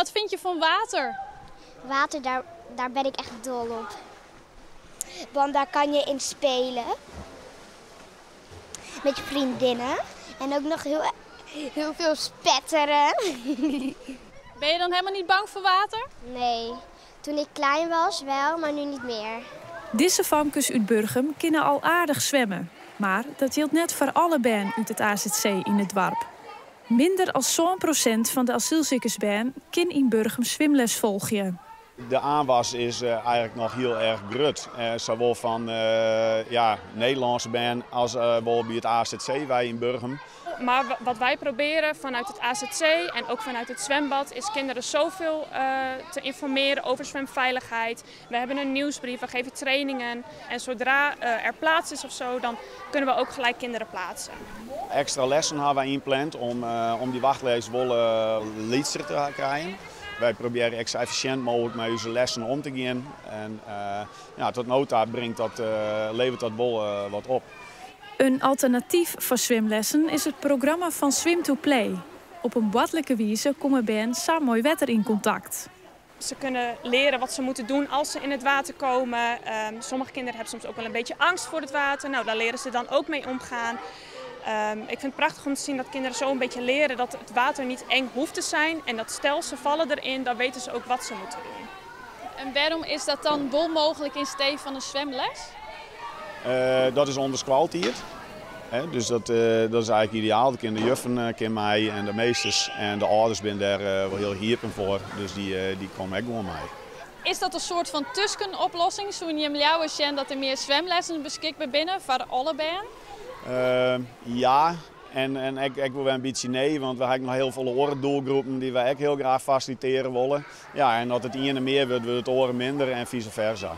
Wat vind je van water? Water, daar ben ik echt dol op. Want daar kan je in spelen. Met je vriendinnen. En ook nog heel, heel veel spetteren. Ben je dan helemaal niet bang voor water? Nee, toen ik klein was wel, maar nu niet meer. Dizze famkes út Burgum kinne al aardich swimme. Mar dat jildt net foar alle bern út it AZC yn it doarp. Minder as 7% fan de asylsikersbern kin yn Burgum swimles folgje. De aanwas is eigenlijk noch hiel erch grut. Sawol fan, ja, Nederlânske bern as wol by it AZC wy yn Burgum. Maar wat wij proberen vanuit het AZC en ook vanuit het zwembad is kinderen zoveel te informeren over zwemveiligheid. We hebben een nieuwsbrief, we geven trainingen en zodra er plaats is of zo, dan kunnen we ook gelijk kinderen plaatsen. Ekstra lessen hawwe wy ynpland om dy wachtlijst wol lytser te krijen. Wy probearje ek sa effisjint mooglik mei ús lessen om te gean. En ja, oant no ta leveret dat wol wat op. In alternatyf foar swimlessen is it programma fan Swim to Play. Op in boartlike wize komme bern sa mei wetter yn kontakt. Ze kunnen leren wat ze moeten doen als ze in het water komen. Sommige kinderen hebben soms ook wel een beetje angst voor het water. Nou, daar leren ze dan ook mee omgaan. Ik vind het prachtig om te zien dat kinderen zo een beetje leren dat het water niet eng hoeft te zijn. En dat stel ze vallen erin, dan weten ze ook wat ze moeten doen. En waarom is dat dan wol mooglik yn stee fan in swimles? Dat is ûnder skoaltiid. Hè, dus dat is eigenlijk ideaal. De juffen kinne mei en de meesters en de âlders binne dêr wol hiel iepen foar. Dus dy komme ek gewoan mei. Is dat in soarte fan tuskenoplossing? Soene jim leaver sjen dat der mear swimlessen beskikber binne foar alle bern? Ja, en ek wol wer in bytsje nee, want we hawwe noch hiel folle oare doelgroepen dy't wy ek hiel graach fasilitearje wolle. Ja, en as it iene mear wurdt, wurdt it oare minder en vice versa.